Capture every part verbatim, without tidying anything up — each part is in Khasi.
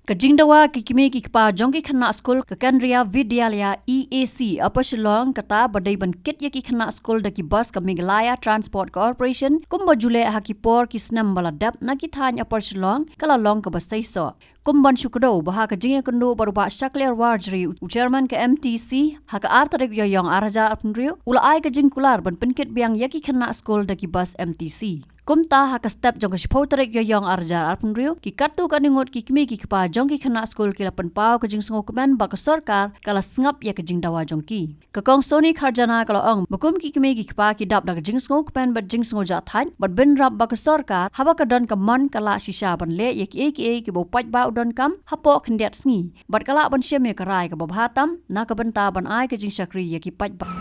Ka jingdawa ki kmie ki kpa jong ki khynnah skul ka Kendriya Vidyalaya E A C Upper Shillong kata ba dei ban kit ïa ki khynnah skul da ki bus ka Meghalaya Transport Corporation kumba ju leh ha ki por ki snem ba la dep na ki thaiñ Upper Shillong ka la long kaba seisoh. Kum ban shu kdew ba ha ka jingïakynduh bad u Bah Shakliar Warjri, u chairman ka M T C, ha ka ar tarik Ïaïong ar hajar arphew hynriew, u la ai ka jingkular ban pynkit biang ïa ki khynnah skul da ki bus M T C. Kumta ha ka step jong ka shiphew tarik Ïaïong ar hajar arphew hynriew, ki katto katne ngut ki kmie ki kpa jong ki khynnah skul ki la pynpaw ka jingsngewkmen ba ka sorkar ka la sngap ïa ka jingdawa jong ki. Ka Kong Sony Kharjana ka la ong ba kum ki kmie ki kpa ki dap da ka jingsngewkmen bad jingsngewjah thait bad bynrap ba ka sorkar haba ka don ka mon ka lah shisha ban leh ïa kiei kiei kiba u paidbah u donkam hapoh khyndiat sngi bad ka lah ban shim ïa ka rai kaba bha tam na ka bynta ban ai ka jingshakri ïa ki paidbah.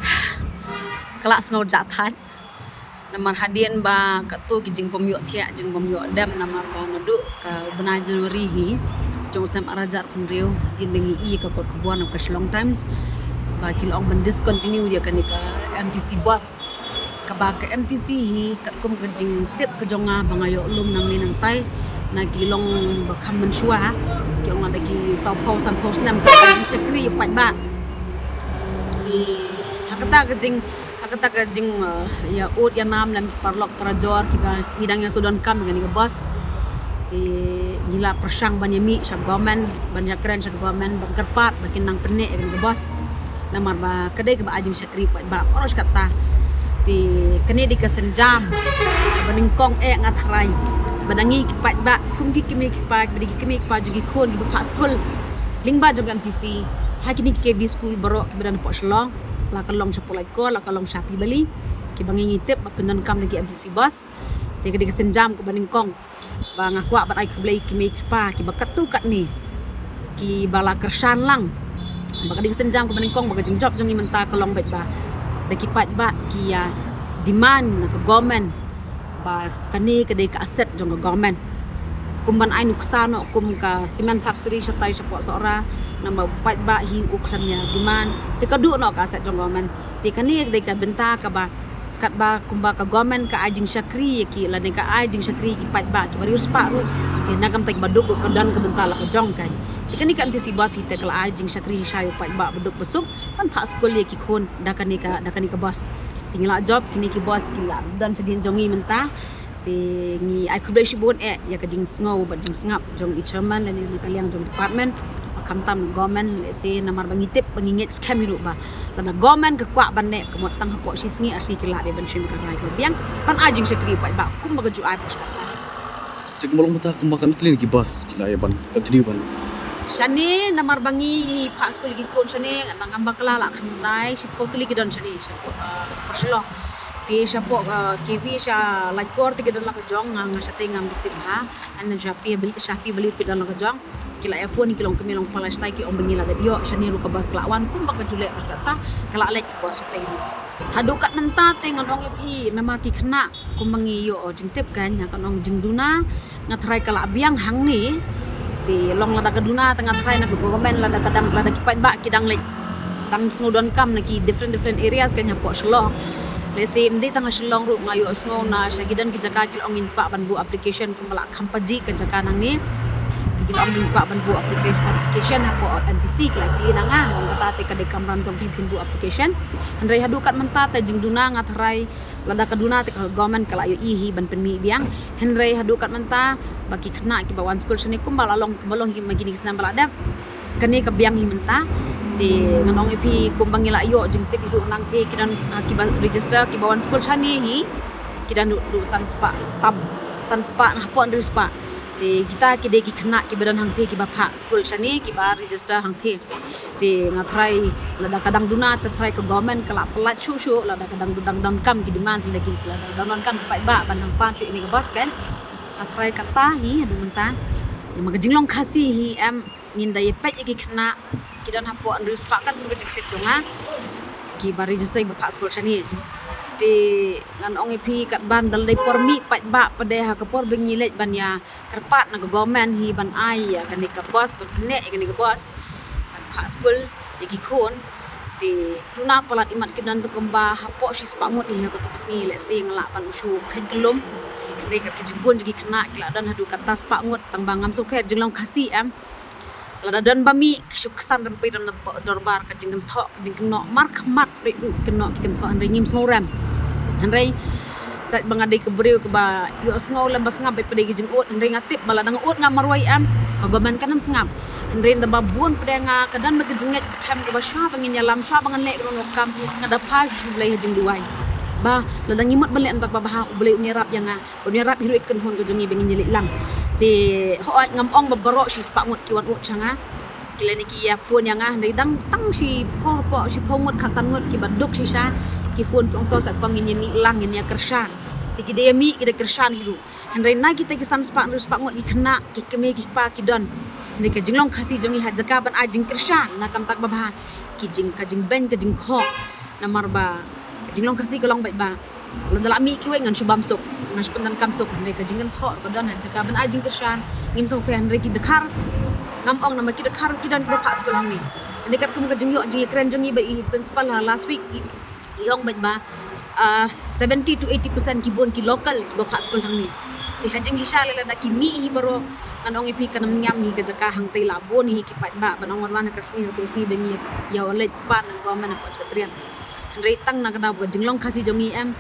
Ka lah sngewjah thait. Namar hadien ba katto ki jingbym ïoh thiah, jingbym ïoh dem, namar ba naduh ka bnai January hi jong u snem ar hajar arphew hynriew, hadien ba ngi i ka kot khubor na ka Shillong Times ba ki la ong ban discontinue ïa kane ka M T C bus. Kaba ka M T C hi katkum ka jingtip ka jong nga ba nga ïoh lum nangne nangtai na ki long ba kham mynshuwa, ki ong lada ki sawphew sanphew snem ka jingshakri ïa paidbah. Ki ha kata ka jing ha kata ka jing, eh, ïa ud ïa nam lem ki paralok parajor kiba ngi dang ïa shu donkam ïa kane ka bus. Te ngi la pyrshang ban ïa mih sha government, ban ïa kren sha government ban kyrpad ba kin nang pynneh ïa kane ka bus. Namar ba ka dei kaba ai jingshakri paidbah, ym ïoh shi katta. Te kane dei ka sienjam ba nyngkong eh nga tharai ba na ngi ki paidbah kum ki kmie ki kpa, kiba dei ki kmie ki kpa jong ki khun kiba phah skul lyngba jong ka M T C ha kine ki K V school baroh kiba don hapoh Shillong, la ka long shapoh Laitkor, la ka long sha Happy Valley, kiba ngi ngi tip ba pyndonkam na ki M T C bus. Te ka dei ka sienjam kaba nyngkong ba nga kwah ban ai khublei ïa ki kmie ki kpa kiba katto katne kiba la kyrshan lang. Ba ka dei ka sienjam kaba nyngkong ba ka jingjop jong ngi mynta ka long beit ba da ki paidbah ki ïa demand na ka government ba kane ka dei ka asset jong ka government. Kum ban ai nuksa noh kum ka cement factory shatai shapoh Sohra, namar u paidbah hi u khlem ïa demand, te ka duh noh ka asset jong government. Te kane ka dei ka bynta kaba katba kumba ka government ka ai jingshakri ïa ki, lane ka ai jingshakri ïa ki paidbah kiba riewspah ruh. Te na ka bynta kiba duk ruh ka don ka bynta la ka jong ka. Te kane ka M T C bus hi te ka la ai jingshakri shisha ïa u paidbah ba duk ba suk ban phah skul ïa ki khun da kane ka, da kane ka bus. Te ngi la jop kine ki bus ki la don shadien jong ngi mynta. Te ngi ai khublei shibun eh ïa ka jingsngew bad jingsngap jong i chairman lane na ka liang jong department, ba khamtam government, lehse namar ba ngi tip ba ngi ngeit skhem hi ruh ba lada government ka kwah ban neh ka mut tang hapoh shi sngi ar sngi ki lah beit ban shim ka rai kaba biang ban ai jingshakri paidbah kumba ka ju ai push kata. Te kumba long mynta kumba ka mut lane ki bus ki lah ïa ban continue ban. Shane namar ba ngi ngi phah skul ki khun shane, nga tang kam bakla la kham dei shiphew tylli ki don shane shapoh, eh, Upper Shillong. Te shapoh, eh, K V sha Laitkor te ki don la ka jong, nga nga shatei ngam tip ha. An sha Happy Valley, sha Happy Valley te ki don la ka jong. Ki la ïa phone ki long kmie long pala shatai ki ong ba ngi la dep ïoh, shane ruh ka bus ka la wan kumba ka ju leh bus kata ka la leit ka bus shatei ruh. Haduh kat mynta te ngan ong ïa phi namar ki khynnah kumba ngi ïoh jingtip kan, nga kan ong jingduna nga tharai ka la biang hangne. Te long lada ka duna te nga tharai na ka government lada ka dang, lada ki paidbah ki dang leit dang sngew donkam na ki different different areas kan hapoh Shillong. Lehse ym dei tang ha Shillong ruh, nga ïohsngew na sha ki don ki jaka ki la ong ngin kwah ban buh application kumba la kham pajih ka jaka nangne. Te ki la ong ngin kwah ban buh applica-, application hapoh M T C, ki la kylli na nga, nga ong kata te ka dei kamram jong phi phin buh application. Hynrei haduh kat mynta te jingduna nga tharai lada ka duna te ka government ka la ïohi hi ban pynmih biang. Hynrei haduh kat mynta ba ki khynnah kiba wan skul shane kumba la long, kumba long hi ma kine ki snem ba la dep, kane ka biang hi mynta. Te ngan ong ïa phi kumba ngi la ïoh jingtip hi ruh nangtei ki don, ah, kiba register kiba wan skul shane hi ki don ruh san spah tam, san spah na hapoh hynriew spah. Te kita ki dei ki khynnah kiba don hangtei kiba phah skul shane kiba register hangtei. Te nga tharai lada ka dang duna te tharai ka government ka la pynlait shuh shuh, lada ka dang, dang donkam ki demand, lada ki, lada dang donkam ki paidbah ban nang pan shuh ïa kane ka bus kan. Nga tharai kata hi haduh mynta. Namar ka jinglong Khasi hi em, ngin da ïa peit ïa ki khynnah ki don hapoh hynriew spah katkum ka jingtip jong nga kiba register ba phah skul shane. Te ngan ong ïa phi katba da la dei por mih paidbah pat de ha ka por ba ngi leit ban ïa kyrpad na ka government hi ban ai ïa kane ka bus, ban pynneh ïa kane ka bus ban phah skul ïa ki khun. Te duna palat imat ki don tang kumba hapoh shi spah ngut hi ha kato ka sngi, lehse nga lah ban shu kheiñ kyllum. Hynrei kat ka jingbun jong ki khynnah ki la don haduh katta spah ngut, tang ba ngam sngewpher jinglong Khasi em. Lada don ba mih, ki shu ksan rympei dam na dorbar, ka jingkynthoh, ka jingkynnoh, markhmat ruh ki kynnoh, ki kynthoh, hynrei ngim sngewrem. Hynrei, sait ba nga dei ka briew kaba ïohsngew lem ba sngap beit pat de ki jingud, hynrei nga tip ba lada nga ud nga marwei em, ka government kan ym sngap. Hynrei nda ba bun pat de nga, ka don ba ka jingngeit skhem kaba shuwa ba ngin ïalam, shuwa ba ngan leh ka rukom kam, nga da phai sha U Blei ha jingduwai. Ba, lada ngi mut ban leh ïa kaba bha, U Blei un ïarap ïa nga. Un ïarap hi ruh ïa ki kynhun ka jong ngi ba ngin ïaleh lang. Te hooid ngam ong ba baroh shi spah ngut ki wan ud sha nga. Ki lane ki ïa phone ïa nga, hynrei dang tang shiphew, shiphew ngut, khatsan ngut kiba duk shisha. Ki phone ki ong to sa kong ngin ïa mih lang, ngin ïa kyrshan. Te ki dei ïa mih, ki dei kyrshan hi ruh. Hynrei na kita ki san spah, hynriew spah ngut ki khynnah, ki kmie ki kpa ki don. Hynrei ka jinglong Khasi jong ngi ha jaka ban ai jingkyrshan na ka bynta kaba bha. Ki jing, ka jingbeiñ, ka jingkhoh. Namar ba ka jinglong Khasi ka long beit ba lada la mih kiwei ngan shu bam suk, ngan shu pyndonkam suk, hynrei ka jingkynthoh ka don ha jaka ban ai jingkyrshan, ngim sngewpher, hynrei ki dkhar, ngam ong namar ki dkhar ki don kiba phah skul hangne. Hynrei katkum ka jingïoh jingïakren jong ngi bad i principal ha last week, i, i ong beit ba, ah, seventy to eighty percent ki bun ki local kiba phah skul hangne. Te ha jingshisha lada ki mih hi baroh, ngan ong ïa phi kan ym ñiam hi ka jaka hangtei, la bun hi ki paidbah ban ong wan wan ha ka sngi ha ka sngi ba ngi ïa leit pan ha government hapoh Secretariat. Hynrei tang na ka daw ba ka jinglong Khasi jong ngi em,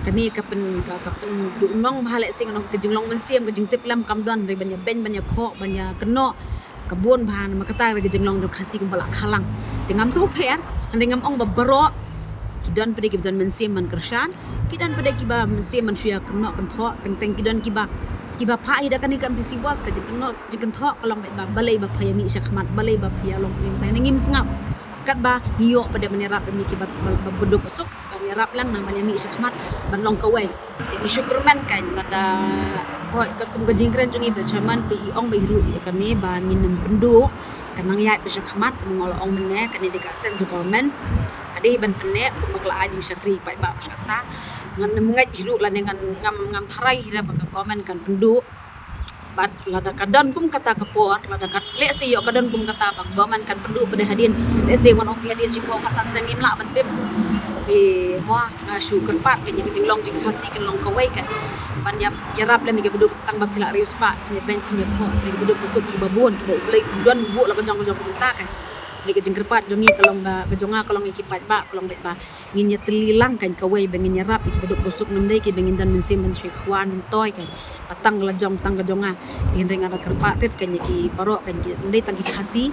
kane ka pyn, ka, ka pynduhnong bha lehse ngan ong, ka jinglong mynsiem, ka jingtip lem kam don, hynrei ban ïa beiñ, ban ïa khoh, ban ïa kynnoh, ka bun bha, namar kata ka jinglong jong Khasi kumba la kha lang. Te ngam sngewpher, hynrei ngam ong ba baroh, ki don pat de kiba don mynsiem ban kyrshan, ki don pat de kiba mynsiem ban shu ïa kynnoh kynthoh, teng teng ki don kiba, kiba phah hi da kane ka M T C bus, ka jingkynnoh, jingkynthoh ka long beit ba balei ba pha ïa mih shakhmat, balei ba pha ïa long, hynrei ngim sngap. Katba ngi ïoh pat de ban ïarap ïa ngi kiba, ba, ba, ba duk ba suk, ban ïarap lang nang ban ïa mih shakhmat, ban long kawei. Te ngi shu kyrmen kan lada, hooid, katkum ka jingkren jong i ba chairman te i ong beit hi ruh ïa kane ba ngin ym pynduh, kan nang ïaid beit shakhmat, kumba nga la ong mynne, kane dei ka sense of government, ka dei ban pynneh, kumba ka la ai jingshakri paidbah beit shakhmat. Ngan ym ngeit hi ruh lane ngan ngam, ngam tharai hi ruh ba ka government kan pynduh. Bad lada ka don kum kata ka por, lada ka, lehse ïoh ka don kum kata ba government kan pynduh pat de hadien, lehse wan ong phi hadien shiphew khatsan snem ngim lah ban tip. Te mo nga shu kyrpad kan ïa ka jinglong jong ka Khasi kan long kawei kan. Ban ïa, ïarap lem ïa kiba duk tang ba phi la hynriew spah, phin ïa beiñ phin ïa khoh, ïa kiba duk ba suk kiba bun, kiba U Blei u don buh la ka jong ka jong ka bynta kan. Ïa ka jingkyrpad jong ngi ka long ba, ka jong nga ka long ïa ki paidbah, ka long beit ba ngin ïa tylli lang kan kawei ba ngin ïarap ïa kiba duk ba suk, ym dei kiba ngin don mynsiem ban shu khwan myntoi kan. Ba tang la jong, tang ka jong nga. Te hynrei nga da kyrpad rit kan ïa ki baroh kan, ki ym dei tang ki Khasi.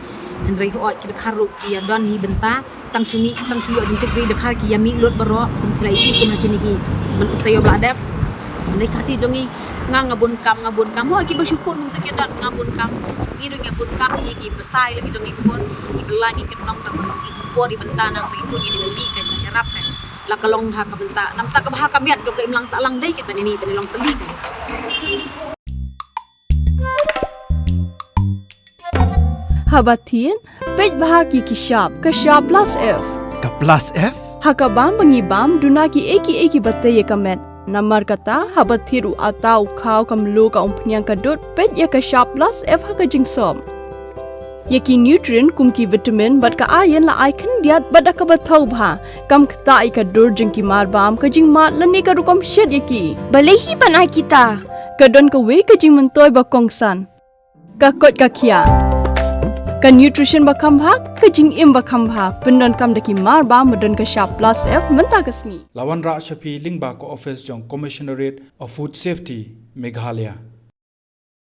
Hynrei hooid ki dkhar ruh ki ïa don hi bynta. Tang shu mih, tang shu ïoh jingtip ri dkhar ki ïa mih lut baroh. Kum phi la ïohi kum ha kine ki, man u taïew ba la dep. Hynrei Khasi jong ngi, nga, nga bun kam, nga bun kam. Hooid kiba shu phone mynta ki don, nga bun kam. Ngi ruh ngi bun kam hi, ki bsai la ki jong ngi khun, ki bylla ngi, ki nong, tang ki por i bynta na ki khun ngi dei ban mih kan, ban ïarap kan. La ka long ha ka bynta, na bynta kaba ha ka miat jong ka imlang sahlang, dei ki ban ïa mih ban ïa long tylli kan. Haba thied, peit bha ki, ki shap, ka shap plus F. Ka plus F? Ha ka bam ba ngi bam, duna kiei kiei kiba tei ïa ka met. Namar kata, haba thied u atta, u khaw, ka mluh, ka umphniang, ka dud, peit ïa ka shap plus F ha ka jingsop. Ïa ki nutrient kum ki vitamin bad ka iron la ai khyndiat bad da kaba thaw bha. Kam ktah ïa ka dur jong ki marbam, ka jingmad lane ka rukom shet ïa ki. Balei hi ban ai kita? Ka don kawei ka jingmyntoi ba kongsan. Ka koit ka khiah. Ka nutrition ba kham bha, ka jingim ba kham bha. Pyndonkam da ki marbam ba don ka shap plus F mynta ka sngi. La wanrah sha phi lyngba ka office jong Commissionerate of Food Safety, Meghalaya.